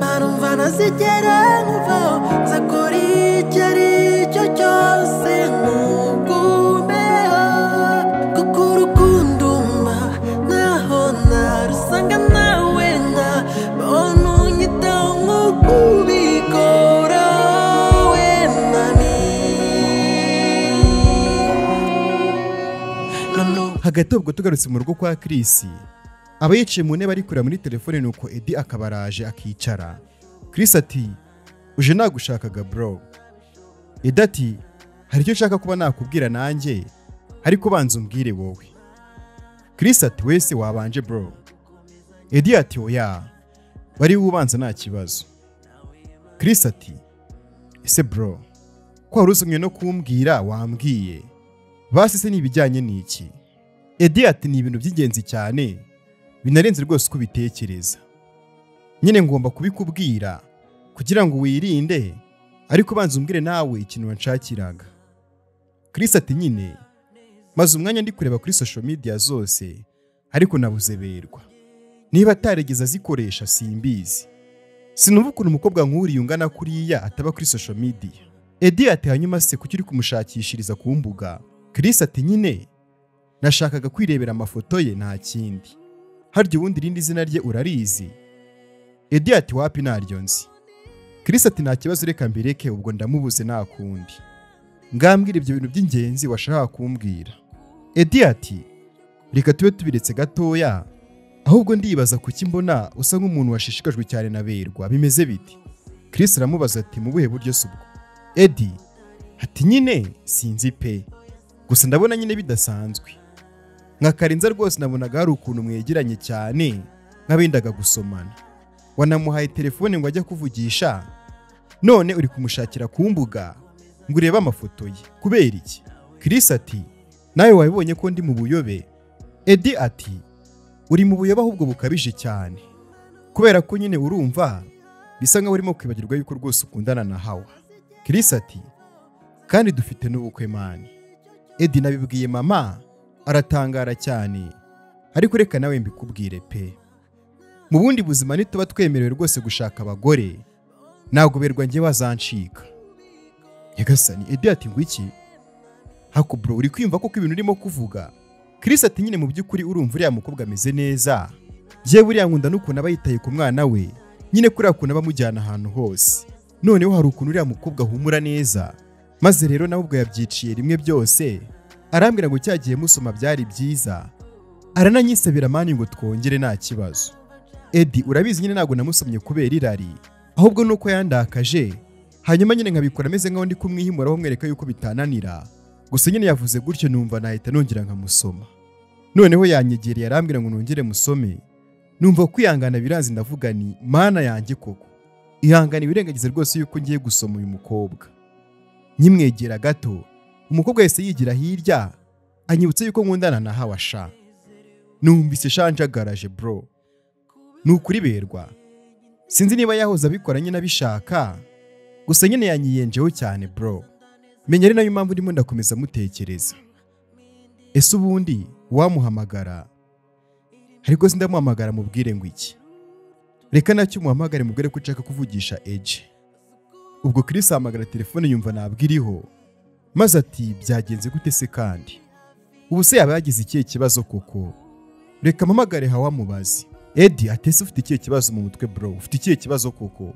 Speaker 1: manumva ntazigera nkuvaho, nzakora icyo ari cyo cyose nkugumeho, kuko urukundo umpa ntaho narusanga nawe ntabona unyitaho nk'uko ubikora we mami. None
Speaker 2: Hagati ubwo tugarutse mu rugo kwa Chris, aba yicaye mu ntebe ari kureba muri telefone, nuko Eddie akaba araje akicara. Chris ati uje nagushakaga bro. Eddie ati hari icyo nshaka kuba nakubwira nanjye, ariko banza umbwire wowe. Chris ati wese wabanje bro. Eddie ati oya, bari ubanza nta kibazo. Chris ati ese bro, ko wari uzumye no kumbwira wambwiye, basi se ni ibijyanye n'iki? Eddie ati ni ibintu by'ingenzi cyane binarenze rwose uko ubitekereza, nyine ngomba kubikubwira kugira ngo wirinde, ariko banza umbwire nawe ikintu wanshakiraga. Chris ati nyine maze umwanya ndi kureba kuri social media zose, ariko nabuze Berwa, niba atarigeze azikoresha simbizi, sinumva ukuntu umukobwa nk'uriya ungana kuriya ataba kuri social media. Eddie ati hanyuma se kuki uri kumushakishiriza ku mbuga? Chris ati nyine nashakaga kwirebera amafoto ye nta kindi. Harya ubundi irindi zina rye urarizi? Eddie ati wapi naryo nzi. Chris ati nta kibazo reka mbireke, ubwo ndamubuze nta kundi. Ngambwira ibyo bintu by'ingenzi washakaga kumbwira. Eddie ati reka tube tubiretse gatoya, ahubwo ndibaza kuki mbona usa nk'umuntu washishikajwe cyane na Berwa, bimeze biti? Chris aramubaza ati mu buhe buryo se ubwo? Eddie ati nyine sinzi pe, gusa ndabona nyine bidasanzwe. Nka Karenza rwose nabonaga hari ukuntu mwegeranye cyane nk'abendaga gusomana, wanamuhaye telefone ngo ajye kuvugisha, none uri kumushakira ku mbuga ngo urebe amafoto ye, kubera iki? Chris ati nawe wabibonye ko ndi mu buyobe. Eddie ati uri mu buyobe ahubwo bukabije cyane, kubera ko nyine urumva bisa nkaho urimo kwibagirwa yuko rwose ukundana na Hawa. Chris ati kandi dufite n'ubukwe mani. Eddie nabibwiye mama aratangara cyane, ariko reka nawe mbikubwire pe, mu bundi buzima nituba twemerewe rwose gushaka abagore, ntabwo Berwa njye wazancika. Nyagasani, Eddie ati ngo iki? Hako bro, uri kwiyumva koko ibintu urimo kuvuga? Chris ati nyine mu by'ukuri urumva uriya mukobwa ameze neza, njyewe buriya nkunda n'ukuntu aba yitaye ku mwana we, nyine kuriya kuntu aba amujyana ahantu hose, noneho hari ukuntu uriya mukobwa ahumura neza, maze rero nawe ubwo yabyiciye rimwe byose, arambwira ngo cyagiye musoma byari byiza, arananyisabira mani ngo twongere nta kibazo. Eddie urabizi nyine ntabwo namusomye kubera irari, ahubwo nuko yandakaje, hanyuma nyine nkabikora ameze nkaho ndi kumwihimuraho mwereka yuko bitananira, gusa nyine yavuze gutyo numva nahita nongera nkamusoma. Noneho yanyegereye arambwira ngo nongere musome, numva kwihangana biranze, ndavuga ni mana yanjye koko, ihangane wirengagize rwose yuko ngiye gusoma uyu mukobwa. Nyimwegera gato, umukobwa yahise yigira hirya, anyibutsa yuko nkundana na Hawa sha. Numvise shanjagaraje bro, ni ukuri Berwa, sinzi niba yahoze abikora nyine abishaka, gusa nyine yanyiyenjeho cyane bro, menya ari nayo mpamvu ndimo ndakomeza mutekereza. Ese ubundi wamuhamagara? Ariko sindamuhamagara mubwire ngo iki? Reka nacyo umuhamagare mubwire ko nshaka kuvugisha Eje. Ubwo Chris ahamagara telefone yumva ntabwo iriho, maze ati byagenze gute se kandi? Ubu se yaba yagize ikihe kibazo koko? Reka mpamagare Hawa mubaze. Eddie ati ese ufite ikihe kibazo mu mutwe bro? Ufite ikihe kibazo koko?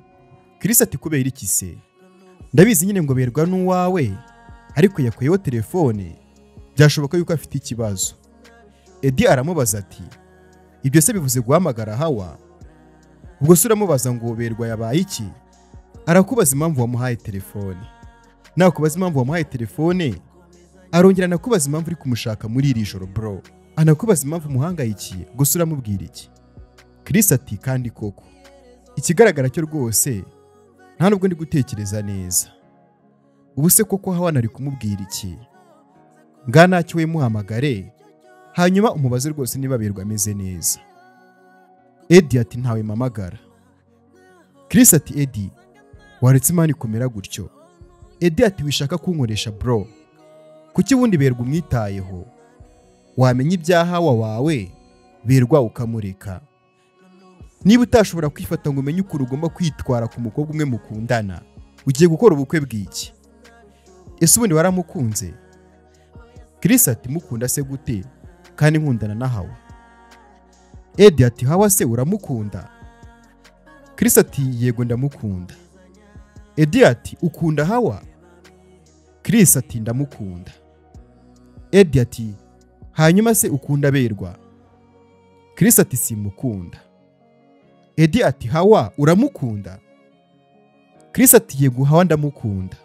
Speaker 2: Chris ati kubera iki se? Ndabizi nyine ngo Berwa n'uwawe, ariko yakuyeho telefone, byashoboka yuko afite ikibazo. Eddie aramubaza ati ibyo se bivuze guhamagara Hawa? Ubwo se uramubaza ngo Berwa yabaye iki? Arakubaza impamvu wamuhaye telefone. Nakubaza impamvu wamuhaye telefone, arongera anakubaza impamvu uri kumushaka muri iri joro bro. Anakubaza impamvu umuhangayikiye, gusa uramubwira iki? Chris ati kandi koko, ikigaragara cyo rwose nta nubwo ndi gutekereza neza. Ubu se koko Hawa nari kumubwira iki? Nga ntacyo we muhamagare, Hanyuma umubaze rwose niba Berwa ameze neza. Eddie ati ntawe mpamagara. Chris ati Eddie, waretse imana ikomera gutyo. Eddie ati wishaka kunkoresha bro. Kuki ubundi Berwa umwitayeho? Wamenya ibya Hawa wawe, Berwa ukamureka. Niba utashobora kwifata ngo umenye ukuntu ugomba kwitwara ku mukobwa umwe mukundana, ugiye gukora ubukwe bw'iki? Ese ubundi waramukunze? Chris ati mukunda se gute kandi nkundana na Hawa? Eddie ati Hawa se uramukunda? Chris ati yego ndamukunda. Eddie ati ukunda Hawa? Chris ati ndamukunda. Eddie ati hanyuma se ukunda Berwa? Chris ati simukunda. Eddie ati Hawa uramukunda? Chris ati yego Hawa ndamukunda.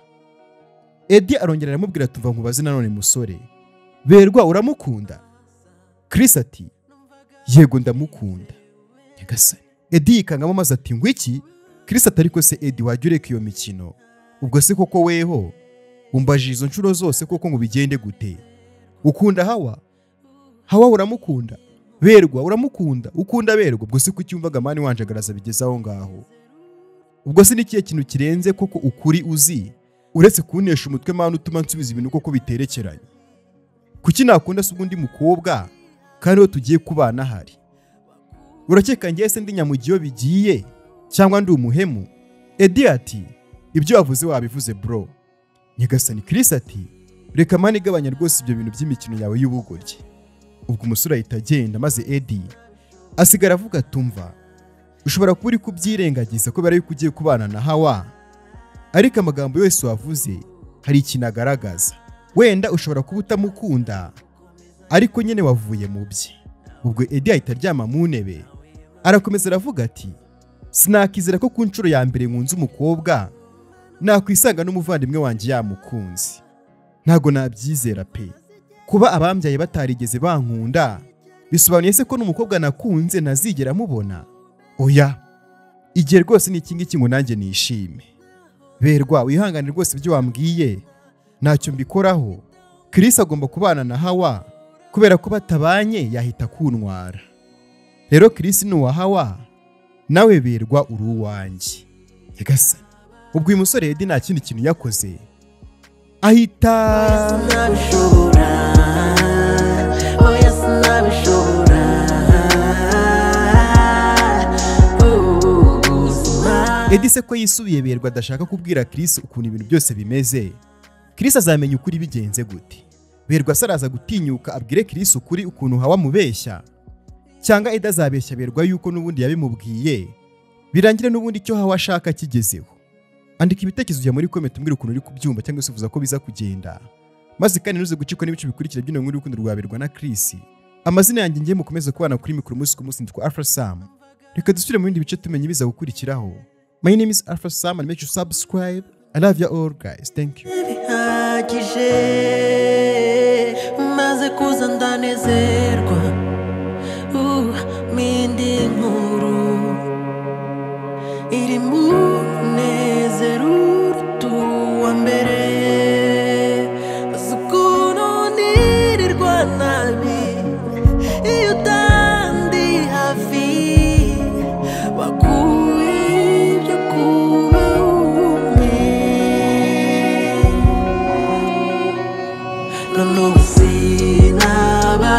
Speaker 2: Eddie arongera aramubwira tuva nkubaze nanone musore, Berwa uramukunda? Chris ati yego ndamukunda. Nyagasani. Eddie yikangamo maze ati ngwiki? Chris ati ariko se Eddie wajya ureka iyo mikino? Ubwo se koko weho umbajije izo nshuro zose koko ngo bigende gute? Ukunda Hawa? Hawa uramukunda? Berwa uramukunda? Ukunda Berwa? Ubwo se kuki wumvaga mani wanjagaraza bigeze aho ngaho? Ubwo se nikiye kintu kirenze koko ukuri uzi uretse kunesha umutwe mani utuma nsubiza ibintu koko biterekeranye? Kuki nakunda se ubundi mukobwa kandi we tugiye kubana hari? Urakeka ngiye se ndi nyamugiyo bigiye cyangwa ndi umuhemu? Eddie ati ibyo wavuze wabivuze bro. Nyagasani. Chris ati reka mani igabanya rwose ibyo bintu by'imikino yawe y'ubugoryi. Ubwo umusore ahita agenda maze Eddie asigara avuga tumva ushobora kuba uri kubyirengagiza kubera yuko ugiye kubana na Hawa, ariko amagambo yose wavuze hari ikintu agaragaza. Wenda ushobora kuba utamukunda ariko nyene wavuye mu bye. Ubwo Eddie ahita aryama mu ntebe arakomeza aravuga ati sinakizera ko ku nshuro ya mbere nkunze umukobwa nakwisanga n'umuvandimwe wanjye yamukunze. Ntago nabyizera pe. Kuba abambyaye batarigeze bankunda bisobanuye se ko n'umukobwa nakunze ntazigera mubona? Oya, igihe rwose ni iki ngiki ngo nanjye nishime. Berwa wihangane rwose ibyo wambwiye ntacyo mbikoraho. Chris agomba kubana na Hawa kubera ko batabanye yahita kuntwara. Rero Chris ni uwa Hawa nawe Berwa uri uwanjye. Nyagasani. Ubwo uyu musore Eddie nta kindi kintu yakoze ahita
Speaker 1: Sinabishobora, oya sinabishobora. Ubuzima
Speaker 2: Eddie se ko yisubiye Berwa adashaka kubwira Chris ukuntu ibintu byose bimeze. Chris azamenya ukuri bigenze gute? Berwa se araza gutinyuka abwire Chris ukuri ukuntu Hawa mubeshya, cyangwa Eddie azabeshya Berwa yuko n'ubundi yabimubwiye birangire n'ubundi icyo Hawa ashaka kigezeho? Andika ibitekerezo bya muri comment umbwire ukuntu uri kubyumva cyangwa se uvuza ko biza kugenda. Maze kandi ntuze gucikwa n'ibice bikurikira by'ino nkuru y'urukundo rwa Berwa na Chris. Amazina yanjye ngiye mukomeze kubana kuri mikoro umunsi ku munsi nitwa Alpha Sam. Reka dusubire mu bindi bice tumenye ibiza gukurikiraho. My name is Alpha Sam and make sure you subscribe. I love you all guys. Thank you.
Speaker 1: Bihagije maze kuza ndanezerwa mindi nkuru iri munezero uruta mbere ukuntu nirirwa nabi iyo utandi hafi wakuye ibyo kuba umwe none ubu sinaba.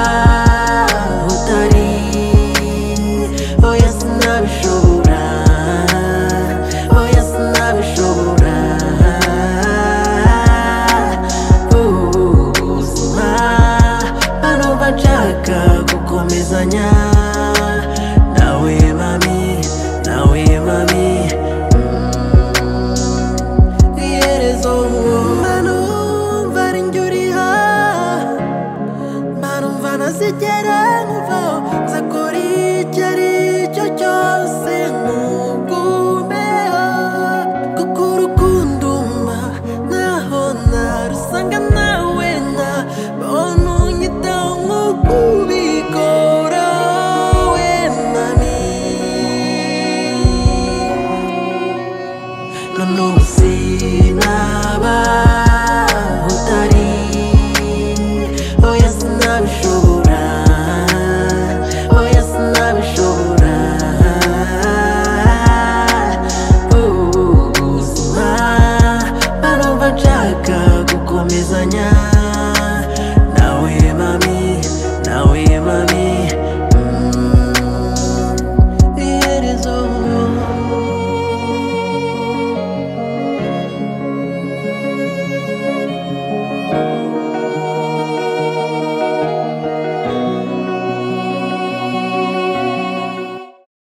Speaker 1: Dushaka gukomezanya.